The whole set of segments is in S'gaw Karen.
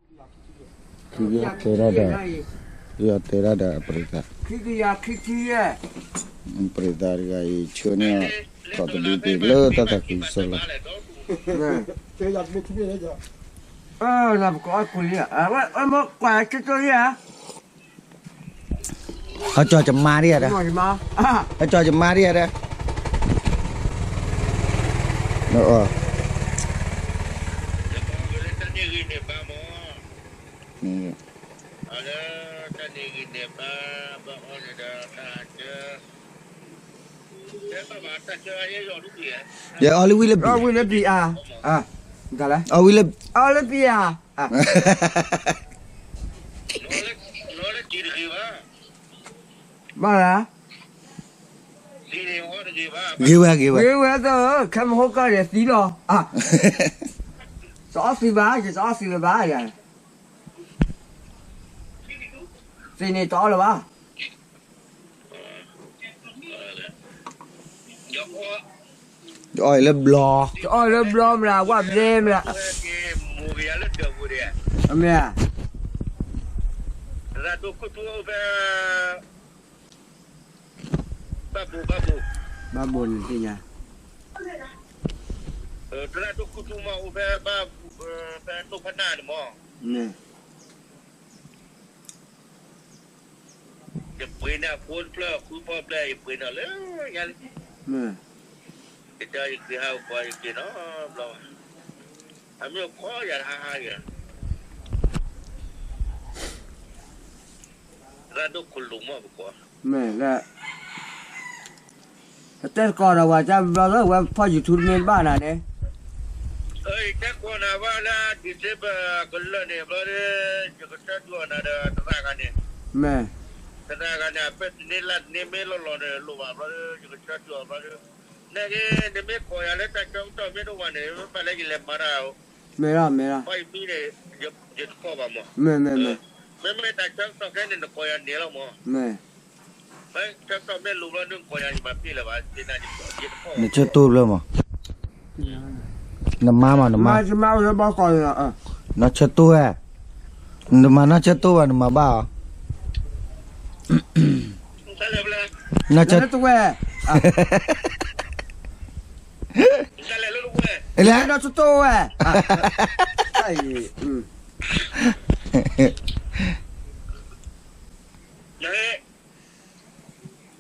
တဲဒၣ်ဒီး, တဲဒၣ်ဒီးအပရံသး, ပရံသးတဂၤအံၤ ဆှၢန့ၢ် ထီၣ်တဒုပှ့ၤလၢတၢ်သးခုကစီၣ်လီၤ. ပကကွၢ်ကၠိယါ, ဟဲကၠီယမါဒံးဧါဒီး, ဟဲကၠီယမါဒံးဧါဒီး, ယအီလၢဝံၤလၢဘံၣ်, အီလၢဘံၣ်ဧါ, အီလၢဘံၣ်ဧါ, ဘၣ်လၢ ဂ့ၤဝဲဂ့ၤဝဲ, ဂ့ၤဝဲသၢ, ခဲမဟိကီၢ်န့ၣ်သံလီၤ, တအီသံဘၣ်, ယတအီသံလၢၤဘၣ်, သံန့ၣ်တအီလၢၤဘၣ်. ယအီၣ်လၢဘျီ, ယအီၣ်လၢဘျီမး, ဝၣ်ဘျဲမး, မ့ၢ်ဧါ, ဘၣ်ဘိန့ၣ်သ့ၣ်ညါ, ယပှ့ၤန့ၢ်အဖိတဖျၢၣ်ဃုဖီဖျၢၣ် ယပှ့ၤန့ၢ်လၢညါလံ, ယတဲယက့ၤဟးကပှၤယက့ၤနီတဘျီဘၣ်, အမ့ၢ်ခိးယၤတဟါဟါယၤ, သရၣ်ဒိၣ်ခိၣ်လိာ်မးပကိး, မ့ၢ်လၢ ပတဲသကိးဒီးဝဲတဘျီလၢဝဲဖီၣ် YouTube မ့ၢ်ဘၣ်နၤန့ၣ်, ယတဲကိးနၤဘၣ်လၢ December ကလၢာ်န့ၣ်ဘျီဒီး ယကဆၢတုၤအီၤနၤဒီးသရၣ်ဂၤန့ၣ်, သရၣ်ဂၤန့ၣ် အပဲတန့ၢ်လၢတန့ၢ်မ့ၢ်လီၤလီၤန့ၣ် လိၣ်ဘၣ်ဘျီဒီး ယကဆၢတုၤအီၤဘျီဒီး, နက့ နမ့ၢ်ကိးယၤလၢတၢ်ဆၢကတီၢ်မ့ၢ်တအိၣ်ဘၣ်န့ၣ် မ့ၢ်ဘၣ်လၢယလဲၤမၤတၢ် မ့ၢ်လီၤ, မ့ၢ်လီၤ, ပှၤယမံန့ၣ် ယတကိးဘၣ်မး, မ့ၢ်, မ့ၢ်, မ့ၢ်, မ့မ့ၢ်တၢ်ဆၢကတီၢ်ခဲန့ၣ် နကိးယၤန့ၣ်လီၤမး, မ့ၢ်, ဆၢကတီၢ်မ့ၢ်လိၤဘျီ နကိးယၤ ယမၤပ့ၢ်လၢၤဘၣ်, နဆၢတိၢ်ဘျီမး, နမါမး နမါ, နဆၢတိၢ်ဝဲ, နမၤနီၢ်ဆၢတိၢ်ဘၣ် နမၤဘၣ်အီၤ, နဆၢတိၢ်ဝဲ, လၢနီၢ်ဆၢတိၢ်ဝဲ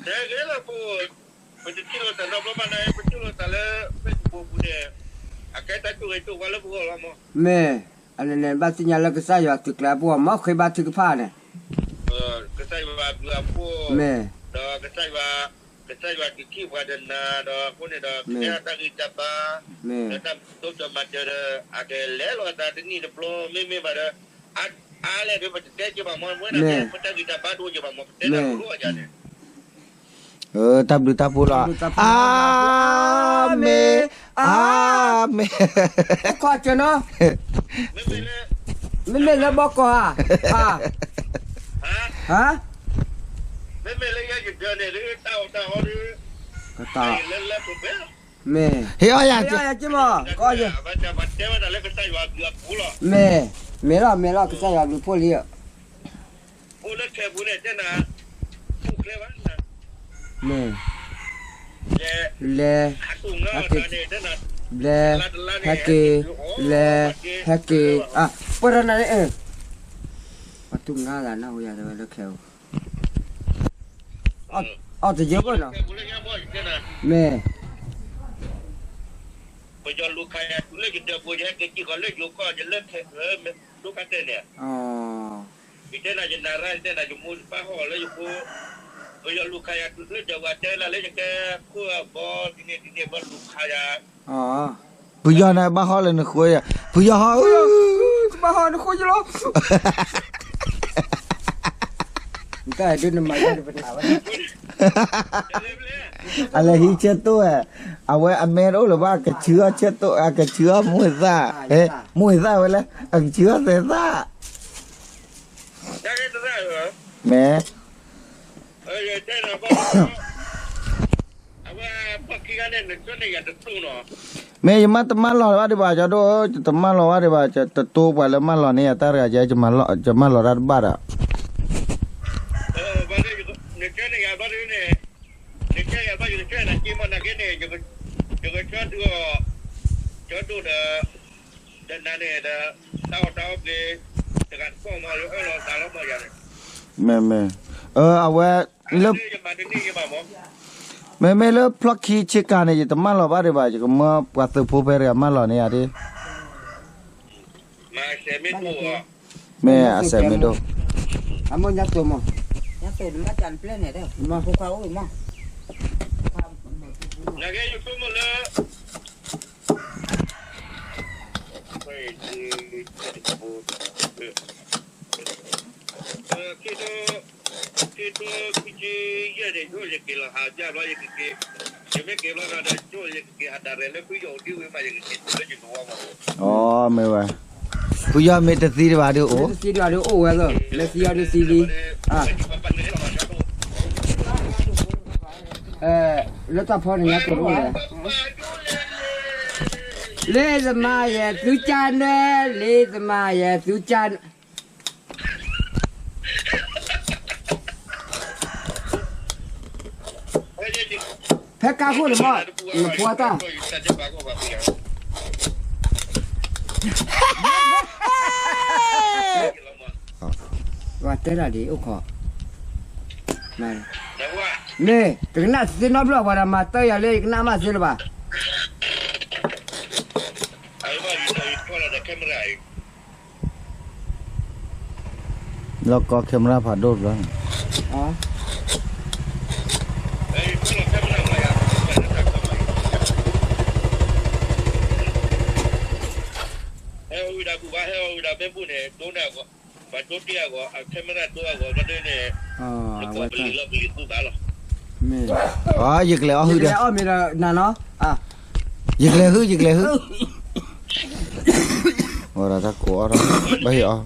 တဲဂ့ၤလၢပ, ပတထံၣ်လိာ်သးနီတဘျီဘၣ်န့ၣ် ပထံၣ်လိာ်သးလၢ Facebook ပူၤန့ၣ်, အကဲတၢ်ဆိၣ်ဂ့ၤဆိၣ်ဝါလၢပဂီၢ်လီၤမး, မ့ၢ်, အန့ၣ်န့ၣ် ဘၣ်သ့ၣ်ညါလၢကစၢ်ယွၤသုးကျဲၤအပူၤ မ်ဃ့ဘါထုကဖၣ်န့ၣ်, ကစၢ်ယွၤဘျုးအဖှိၣ်, မ့ၢ်, ဒီးကစၢ်ယွၤ, ကစၢ်ယွၤက့ၤထံၣ်ပှၤဒီးနၤဒီးအဃိန့ၣ်ဒီး ကဲထီၣ်တၢ်ဂံၢ်တၢ်ဘါ, ဒီးတၢ်ဒိၣ်ကၠီၤမၤစၢၤဒီး အကလဲၤလိာ်အသးတနံၣ်တဘျီ မ့မ့ၢ်ဘၣ်ဒီး အါလဲၣ်ဒီး ပတတဲက့ၤဘၣ်မး မ့ၢ်ဒၣ် ပတၢ်ဂံၢ်တၢ်ဘါဒိၣ်က့ၤဘၣ်မး ပတဲတၢ်လိၤလိၤအယၤန့ၣ်, တၢ်ဘျုးတၢ်ဖှိၣ်လီၤ, အၤမ့ၣ်, အၤမ့ၣ်, ကွၢ်ကနီၤ, မ့မ့ၢ်လၢဘီကီၢ်ဧါ, မ့မ့ၢ်လၢယဲယဒၢးန့ၣ် တၢ်အီၣ်တၢ်အီဒီး မ့ၢ်, ဟ့ၣ်အီၣ်ယၤ, မ့ၢ်, မ့ၢ်လီၤ မ့ၢ်လီၤ ကစၢ်ယွၤဘျုးဖှိၣ်လံ, မ့ၢ်, လဲၤ, ဟဲက့ၤ, လဲၤ, ဟဲက့ၤ, လဲၤ, ဟဲက့ၤ, ပှဲၤထီၣ်နၤန့ၣ်, ပှၤတူၢ်ငါဂၤနၢ်ဟူယၤတဲဝဲလၢခဲအိၣ် အီၣ်တယၢၢ်ဘၣ်နီၤ, မ့ၢ်, ပယီၤလူၤခးယၤတုၤလၢယဒၢးပူၤ ယဟဲက့ၤစံၣ်ဃီၤလၢယိၤကီၢ် ယလၢခဲဒိၣ်ကတၢၢ်န့ၣ်, ယတဲနၤယနၤရၢ် ယတဲနၤယမိၢ်ဘၣ်ဟီၣ်လၢယဖိ, ပယီၤလူၤခးယၤတုၤလၢဒၢးပူၤ တဲနၤလၢယကဲခိၣ်အဘီ ဒ်န့ၣ်ဒ်န့ၣ် ပယီၤလူၤခးယၤ ပယီၤန့ၣ်ဘၣ်ဟီၣ်လၢနဃိ, ပယီၤဟီၣ်, ဘၣ်ဟီၣ်နဃိယလီၤ, တၢ်ဒုးနမၤယါတပနၢ်ဝဲ, အလဲၤဟံးဆၢတိၢ်ဝဲ, အဝဲအမဲတအိၣ်လၢၤဘၣ် အကဆှၢအီၣ်ဆၢတိၢ် အကဆှၢအီၣ်မိၢ်သၣ်, မိၢ်သၣ်ဝဲလၢ အကဆှၢအီၣ်သဲးသၣ်, မ့ၢ် အဝဲပှၤက့ၤ မ့ၢ်ယမ့ၢ်တမၢလီၤဘၣ်ဒံးဘၣ် ကၠီဒိၣ်ဧၢ, ယတမၢလီၤဘၣ်ဒံးဘၣ်, တတိပှၤလၢမၢလီၤန့ၢ်ယၤတၢ်တဂၤ, ယမၢလီၤတၢ်တဘၣ်ဒီး မ့မ့ၢ် အဝဲ လၢ မ့မ့ၢ်လၢဖျီခံဆ့ကၤန့ၣ် ယတမၢလီၤဘၣ်ဒံးဘၣ်, ယကမၢပှၤသုးဖိဖဲတဂၤမၢလီၤန့ၢ်ယၤဒၣ်, မ့ၢ်အစဲးမ့ၢ်ဒိၣ်, မ့ၢ်ဝဲ, ဖုယီၢ်မ့ၢ်တသံတဘၣ်ဒုးအိၣ်, တသံတဘၣ်ဒုးအိၣ်ဝဲလီၤ, မ့ၢ်သံအီၤဒုးသံလံ, လၢတၢ်ဖီန့ၣ်ညါကအိၣ်ဝဲ, လ့သမါယဲ သုကၢ်နၢ, လ့သမါယဲ သုကၢ်နၢ ဖဲကါခိၣ်န့ၣ်မး, နဖှီတၢ်, ပှၤတဲဒၣ်ဒ်အိၣ်ခိး, မ့ၢ်, တကနၣ်သ့နီတဘျီ ပှၤဒီးမၤတၢ်ယၤလၢယကနၣ်မးသ့လၢၤဘၣ်. လီၢ်ကီ camera ဖးဒိၣ်တဘျီန့ၣ်, ဟဲဝံၤဒီးဘူၣ်ဘၣ် ဟဲဝံၤဒီးမ့ၢ်ဘူၣ်န့ၣ် ဒိန့ၢ်အဂီၢ်, ပှၤဒိတ့ၢ်အဂီၢ်အ camera ဒိအဂီၢ်ဘျီဒ်န့ၣ်, လီၢ်ကီပလံၤလီၤပလံၤဘူၣ်ဘၣ်လီၤ. ယကလဲၤအီၣ်ဟုဒီး, ယကလဲၤဟု ယကလဲၤဟု, ဝဲဒၣ်တၢ်ကိးအီၣ်ထီၣ်, ဘၣ်ဟ့ၣ်အီၣ်,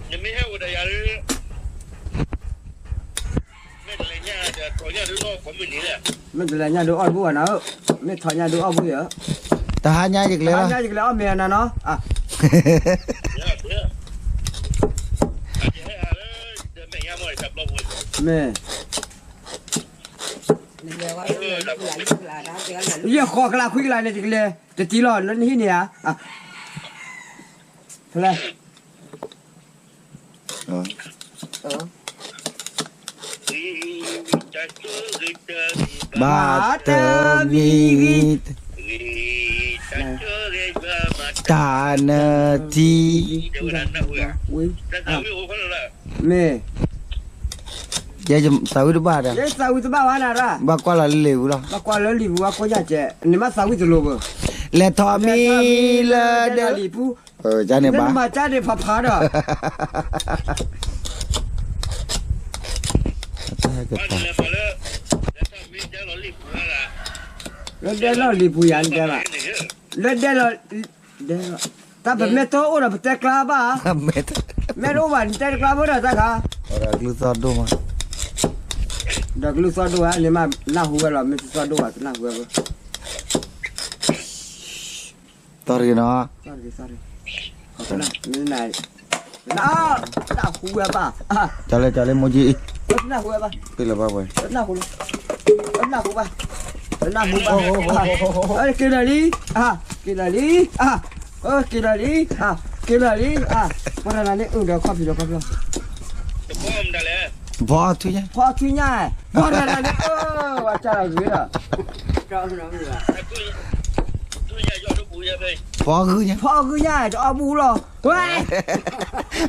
မ့ၢ်တလဲၤညၣ်ဒုးအီၣ်တဘူၣ်ဘၣ်နၤဧၢ, မ့ၢ်ထီၣ်ညၣ်ဒုးအီၣ်တဘူၣ်ဧၢ, တဟါညါယကလဲၤလီၤ, တဟါညါယကလဲၤအီၣ်မ့ၤနၤနီၤ, မ့ၢ် ယဲၢ်ဃီကလးခွံကလးန့ၣ် ယကလဲၤတတံၤလီၤ လၢနဟံၣ်န့ၣ်ဧါ, ဖဲလဲၣ်, ဘၣ်တမံၤ, တၢ်နၢထံ, မ့ၢ် ယဲယသးဝံၣ်တဘၣ်ဒီး, ယဲယသးဝံၣ်တဘၣ်ဘၣ်နၤရၣ်, ဘၣ်ကွၢ်လီၤလၢလံာ်ပူၤလီၤ, ဘၣ်ကွၢ်လၢလံာ်ပူၤ ဘၣ်ကိးညၣ်ကဲ, နမ့ၢ်သးဝံၣ်တလိၤဘၣ်, လဲၤထီၣ်မံလၢဒဲလီၤလံာ်ပူၤ, နမၤကၢ်န့ၣ်ဖးဖးဒီး, လၢဒဲလီၤလံာ်ပူၤယၤနတဲဘၣ်, လၢဒဲလီၤ, တၢ်ပမ့ၢ်တအိၣ်ဒီးပတဲကျါဘၣ်, မ့ၢ်တအိၣ်ဘၣ် နတဲတကျါဘၣ်ဒီးတၢ်ခါ, ဒီးကလုၢ်သီၣ်ဒိၣ်မး, ဒီးကလုၢ်သီၣ်ဒိၣ်ဝဲ နမ့ၢ်နၢ်ဟူဝဲလီၤ မ့ၢ်တသီၣ်ဒိၣ်ဘၣ် တနၢ်ဟူဝဲဘၣ်, သီၣ်တဂ့ၤနီၤ, နၢ်ဟူဝဲဘၣ်, တၢ်လၢတၢ်လၢမိၢ်ကၠံအံၤ, တနၢ်ဟူဝဲဘၣ်, တနၢ်ဟူလီၤ, တနၢ်ဟူဘၣ်, တနၢ်ဟူဘၣ်, က့ၤလီၤလံ, က့ၤလီၤလံ, က့ၤလီၤလံ, က့ၤလီၤလံ, ပှၤတဂၤန့ၣ်အုၣ်ဒီးခီၣ်ဖံးဒီးခီၣ်ဖျီၣ်, ဖီထွံညါ, ဖီထွံညါ, ပှၤတဂၤန့ၣ်အုၣ်, ဝဲကၢ်လီၤဂ့ၤဒီး, ဖီဂုၢ်ညါ, ဖီဂုၢ်ညါ တအီၣ်ဘူၣ်လီၤ, ဝဲ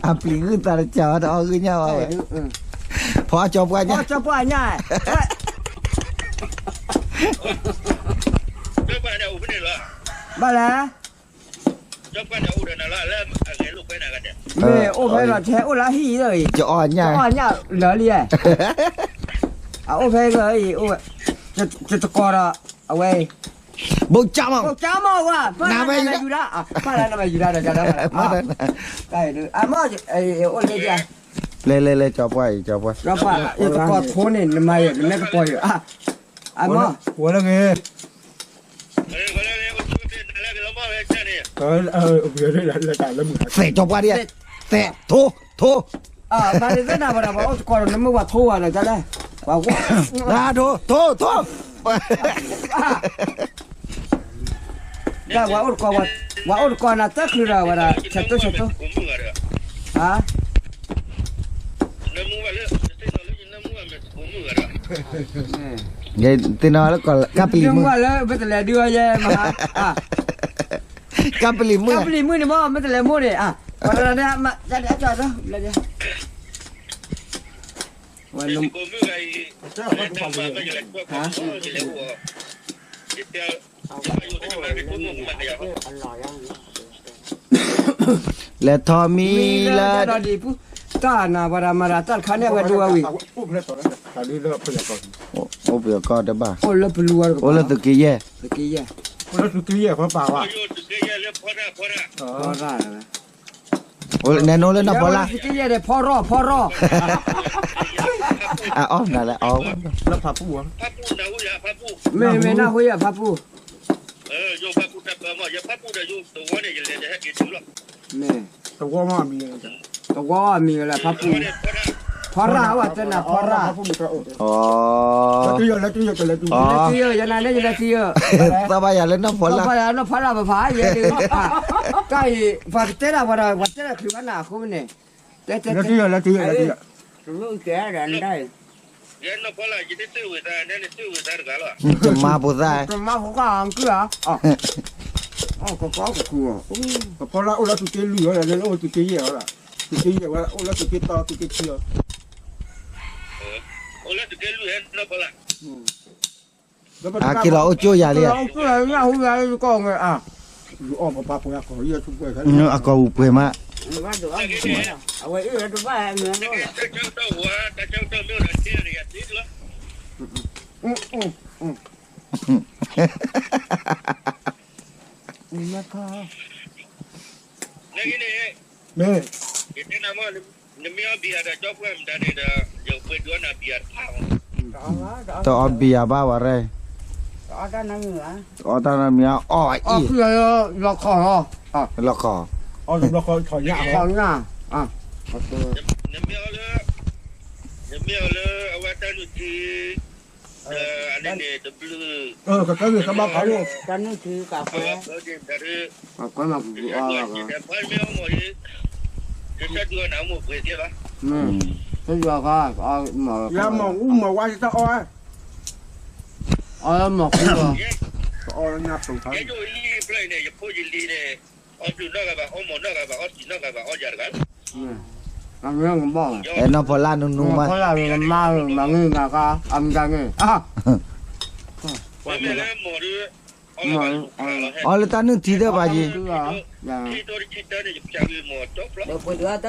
အပျံၤဂုၢ်သးတစှၤဝဲ တအီၣ်ဂုၢ်ညၣ်ဝဲ, ဖီကၠီပှၢ်ညၣ်, ကၠီပှၢ်ညၣ်, ဘၣ်လဲၣ်, မ့ၢ်အိၣ်ဖဲလီၤထဲအိၣ်လၢဟံၣ်အံၤ, ကၠီအီၣ်ညၣ်, ကၠီအီၣ်ညၣ်လၢလံ, အအိၣ်ဖဲလီၤအံၤ, ယတကိးဒီး အဝဲအံၤ, ဘိၣ်ကၠၣ်မး, ဘိၣ်ကၠၣ်မးဝဲ, ပၢ်လၢနမံၤယူၤဒၣ်, ပၢ်လၢနမံၤယူၤဒၣ်ဒီး, အမ့ၢ်, အိၣ်လၢ, လဲၤလဲၤလဲၤ ကၠီပှၢ်အံၤ ကၠီပှၢ်, ယတကိးဖိန့ၣ် နမၤယၤ နမ့ၢ်ကပီၤယၤ, အမ့ၢ်, ဝဲလၢဂ့ၤ, သဲးကၠီပှၢ်ဒ်, သဲး, ထိ, ထိ, မၤန့ၣ်သ့ၣ်နၤဝဲဒၣ် ပှၤအိၣ်တကီၢ်ဒီး နမ့ၢ်ဝဲထိဝဲဒီး ကလဲၣ်, ပှၤ, ထိ, ထိ, ထိ, ပှၤအိၣ်တကီၢ်, ပှၤအိၣ်တကီၢ်နၤ တချုးဒီးဝဲဒၣ် ဆဲးတိၢ်ဆဲးတိၢ်, ဟါ သ့ၣ်နီၣ်လၢ ကၢ်ပလံၤမုၣ်, လၢမုၢ်လၢ ပတလဲၤဒုးအီၤယဲမဟါ, ကၢ်ပလံၤမုၣ်, ကၢ်ပလံၤမုၣ်န့ၣ်မ့ၢ် မ့ၢ်တလဲၤမိၢ်န့ၣ်, ဝဲ, လဲၤထီၣ်မံလၢ တၢ်နၤဝဲဒၣ်မၤတၢ်တခါန့ၣ် အဝဲဒိဝဲဝံၤ, အိၣ်ပယီၤကီၢ်တဘၣ်, အိၣ်လၢပလူဝဲ, အိၣ်လၢသုးက့ယဲၢ်, သုးက့ယဲၢ်, ဖီရၣ်, နဲနအိၣ်လၢနီၢ်ဖီလာ်, သုးက့ယဲၢ်ဒီး ဖီရၣ်, ဖီရၣ်, အအီၣ်နၤလဲၣ်, အီၣ်ဝဲ, မ့ၢ်မ့ၢ်နၢ်ဟူယၤဖးပူၣ်, မ့ၢ်, သဝီအမံၤလၢ ဖီရၣ်, ဖီရၣ်, ဝဲတဲနၤဖီရၣ်, လၢသုယိာ်, လၢသုယိာ်, ယနၤန့ၣ် ယလၢသုယိာ်, သးဘၣ်ယၤလၢနီၢ်ဖီလာ်, သးဘၣ်ယၤနီၢ်ဖီလာ်ပဖးယဲ, တၢ်အံၤ ပှၤကတဲဒၣ်ဝဲဒီး ပှၤတဲဒၣ်ချုးဘၣ်နၤအဃိန့ၣ်, တဲတဲတဲ, လၢသုယိာ်, လၢသုယိာ်, ယမါဖိသၣ်, ယမါဖိသၣ်, ကဖီလာ်အိၣ်လၢသုးက့လွံၢ်ဝဲ, လၢအိၣ်သုးက့ယဲၢ်ဝဲ, သုးက့ယဲၢ်ဝဲ အိၣ်လၢသုးက့တီ သုးက့ခံအီၤ, အက့ၤလီၤအိၣ်ကၠိယၤလံ, က့ၤလီၤအိၣ်ကၠိယၤလံ ယကီၢ်, အကီၢ်ပှဲၤမး, အဝဲအံၤတဘၣ်, မ့ၢ်, နမ့ၢ်အီၣ်ဘံယၤဒီး ကၠီကွဲမတၤန့ၣ်ဒီး ယပှ့ၤဒုးအီၣ်နၤဘံယၤတဖၣ်အီၤ, တအီၣ်ဘံယၤဘၣ်ဝဲရဲ, တအီၣ်တၢ်နီတမံၤ, အီၣ်အံၤ, လီၤခီၣ်, လီၤခီၣ်, နမ့ၢ်အီၣ်လၢ, နမ့ၢ်အီၣ်လၢအဝဲတၢ်နုၢ်ထံ အန့ၣ်န့ၣ် တဘျုး, တၢ်နုၢ်ထံကး, တၢ်ယွၤခါ, မၤဝဲတၢ်အီၣ်, အီၣ်မၤဃူလီၤ, ယဲဒိၣ်လံဖျၢၣ်အံၤန့ၣ် ယဖိယလံၤန့ၣ်, အီၣ်ဘျုးနီၢ်ဂၤဘၣ်, အီၣ်မၤနီၢ်ဂၤဘၣ်, အီၣ်စံးနီၢ်ဂၤဘၣ်, အီၣ်ယၤတဂၤလီၤ, အဲနီၢ်ဖီလာ်နူနူမး, နီၢ်ဖီလာ်မၤဂ့ၤမၤဂ့ၤ, အမတၤန့ၣ်, မ့မ့ၢ်လၢမၤဒီး အီၣ်လၢတၢ်နုၢ်ထံသၢဘၣ်ယံၤ, ဘၣ်ယံၤ, အီၣ်တၢ်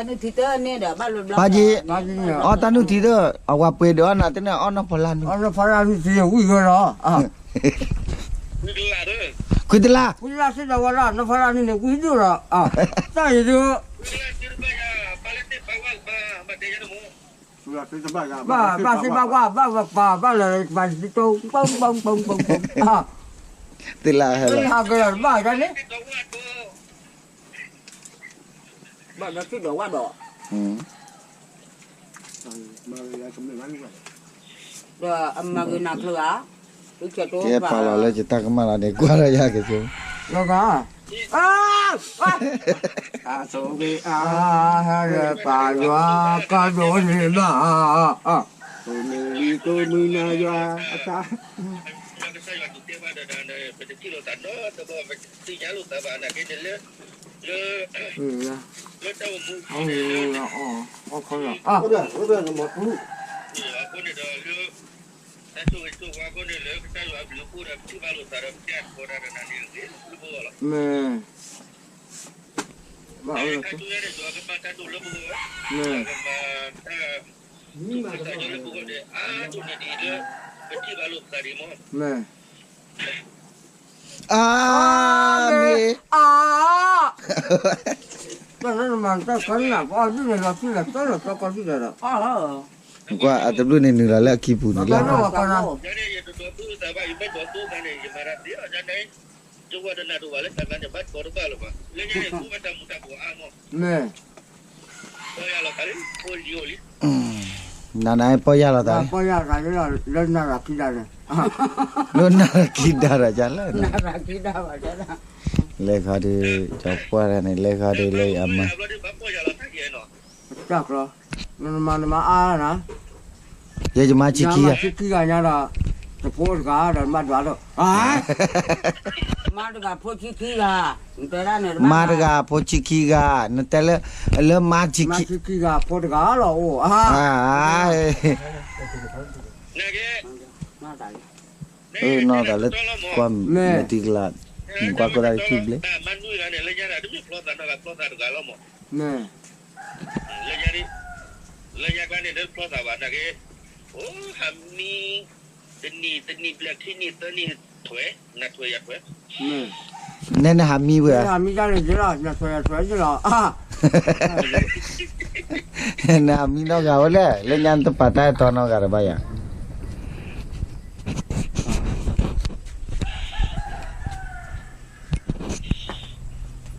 နုၢ်ထံသၢ, အဝဲပှ့ၤဒုးအီၣ်နၤတန့ၢ်အီၣ်နီၢ်ဖီလာ်နုၢ်, အီၣ်နီၢ်ဖီလာ်နုၢ်ထံဝံၤဝဲလီၤ, ခွံတလါ, ခွံတလါစ့ၢ်ဒီးဝဲဒၣ် နီၢ်ဖီလာ်နုၢ်န့ၣ် ဝံၤဒိၣ်ဒီး, တၢ်အံၤဒုး ဘၣ်, ဘၣ်သ့ၣ်ဘၣ်ဝါ ဘၣ်ဝဲပှၤ ဘၣ်လၢပှၤတတိ ပိပိပိပိပိ, သ့လၢဟဲလီၤ, ဟးက့ၤလီၤတဘၣ်န့ၣ်, ဘၣ်ဒီးသ့ၣ်ဒီးဝၣ်ဒီး, ဒီးအမၤဂ့ၤနၤချၢဧါ, ကဲပာ်လီၤလၢယတၢ်ကမၣ်လီၤန့ၣ် ကွၢ်ဒီးယၤက့ၤဆိ, လီၤဂာ်, အဆိက့ၤအါ, ဟဲလၢပၢ်ယွၤကဒိးန့ၢ်ဘၣ်, တိၢ်မုၢ်လံတိၢ်မုၢ်နၤယွၤအတၢ်, ကစၢ်ယွၤဒုးတဲဘၣ်ဒီး ပတထံၣ်လိာ်သးနီတဘျီ ပတသ့ၣ်ညါလိာ်သးဘၣ်နာ်က့န့ၣ်လၢ, လၢ, လၢတၢ်အိၣ်မူအံၤန့ၣ်လၢ, အဃိန့ၣ်ဒီးလၢ, တၢ်ဆိၣ်ဂ့ၤဆိၣ်ဝါအဃိန့ၣ်လၢကစၢ်ယွၤအဘျုးအဖှိၣ်ဒီး ပထံၣ်ဘၣ်လိာ်သးဒီး ပတဲအကီဒၣ်ဒီးနၤန့ၣ်ဂ့ၤလၢပဂီၢ်လီၤ, မ့ၢ်, တၢ်ဆိၣ်ဂ့ၤန့ၣ် ယွၤကမၤတၢ်ဒိၣ်လၢပဂီၢ်, ယွၤကမၤတၢ်, ဒိၣ်ကစၢ်ယွၤလၢပဂီၢ်န့ၣ် အါဒိၣ်န့ၢ်ဒံးလၢ, ပထံၣ်ဘၣ်လိာ်သးဒံးမး, မ့ၢ်, အါ, မ့ၢ်, အါ, တၢ်နမၤတၢ်ခါနၤ ပအီၣ်ဒ်န့ၣ်လီၤ ပအီၣ်ဒ်န့ၣ်လီၤ, ကွၢ်အတဘျုးန့ၣ်နုာ်လီၤလၢအခံပူၤန့ၣ်လီၤ, ယၤန့ၣ်ယတဒိးသူသးဘၣ် ယမ့ၢ်ဒိးသူသးန့ၣ် ယမၤတၢ်သ့အီၤယၤန့ၣ်, ယဝဲတနၢ်တအိၣ်ဘၣ်လၢတၢ်သးန့ၣ် ဘၣ်တီၤတဘၣ်လၢၤဘၣ်. လၢညါန့ၣ် ဖိဘၣ်တၢ်မူၤတၢ်ဘှီးအါမး, မ့ၢ် ပီၢ်ယၢ်လီၤသးလံ, ဖိလံၤအိၣ်လံ, နနပီၢ်ယၢ်လီၤသးလံ, ပီၢ်ယၢ်သးလံလီၤ လၢနၢ်ရၤခံဒါန့ၣ်, လၢနၢ်ရၤခံဒါဒီးကလၢနၢ်ရၤခံဒါဘၣ်, လဲၤခီဒုး, ကၠီၤပှၢ်တဂၤန့ၣ် လဲၤခီဒုးလၢအမါ, တၢ်ကျီ, နမၤနမၤအါနၤ ယဲယမါဆံခံဂၤ, ဆံခံဂၤညါဒီး, တဖိတဂၤဒီးမါတဂၤလီၤ, မါတဂၤဖိဆံခံဂၤ, မါတဂၤဖိဆံခံဂၤ, နတဲလၢ, လၢမါဆံခံ, ဆံခံဂၤဖိတဂၤလီၤအိၣ်, နီၢ်သးလၢ, ကွၢ်မဲာ်တံၤကလး, ကွၢ်ခိၣ်သၣ်တထံၣ်ဘျဲၣ် လၢညါကျါန့ၣ် လၢဖျီသးဘၣ်နာ်က့, အိၣ်ဟးမံ, တနံၤ တနံၤဘျဲၣ်ခံနံၤသၢနံၤထွဲ, နထွဲယထွဲ, နဲနဟးမံဝဲ, ဟးမံတၢ်န့ၣ်ယလီၤ နထွဲယထွဲယလီၤ, နဟးမံနီၢ်ဂၤဝဲလဲၣ် လၢညါနတပာ်တၢ်အဲၣ်တီနီၢ်ဂၤတဘၣ်ယၤ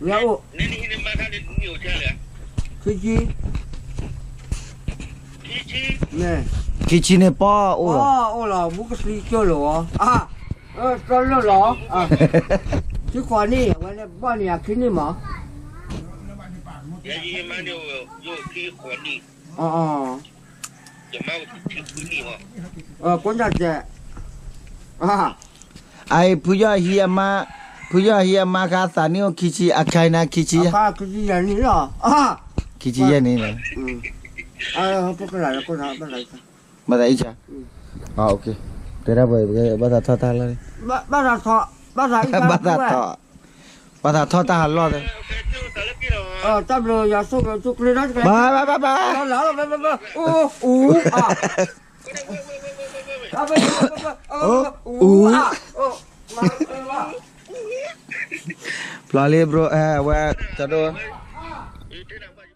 လၢအိၣ်, ခံဆံ, ခံဆံန့ၣ်ပီၢ်အိၣ်လီၤ, ပီၢ်အိၣ်လီၤ မူကသံကၢၢ်လီၤ, တလၢာ်လီၤ, ခံဃိးနံၣ် အဝဲန့ၣ်ဘီၣ်န့ၣ်ယခံနံၣ်မး, ယမါန့ၣ်, ကိးညၣ်စဲး, အအံၤ ဖုယီၢ်ဟံးအမါ, ဖုယီၢ်ဟံးအမါခါသးနံၣ်အိၣ်ခံဆံ အခါအံၤနၤခံဆံ, ခံဆံယဲၢ်နံၣ်လီၤ, ခံဆံယဲၢ်နံၣ်လီၤ, ဘၣ်သးအံၣ်စၢ်, တဲဒၣ်ပှၤ ဘၣ်သးထီၣ်တၢ်လီၢ်, ဘၣ်သးထီၣ်, ဘၣ်သးထီၣ်တၢ်ဟးလီၢ်, တၢ်ဘျုးယွၤဆိၣ်ဂ့ၤဆိၣ်ကျၢၤနီတကဲ, ဘၣ်ဘၣ်ဘၣ်ဘၣ်, အူ, ဖျိးလံ bro, အဝဲ ကၠီဒိၣ်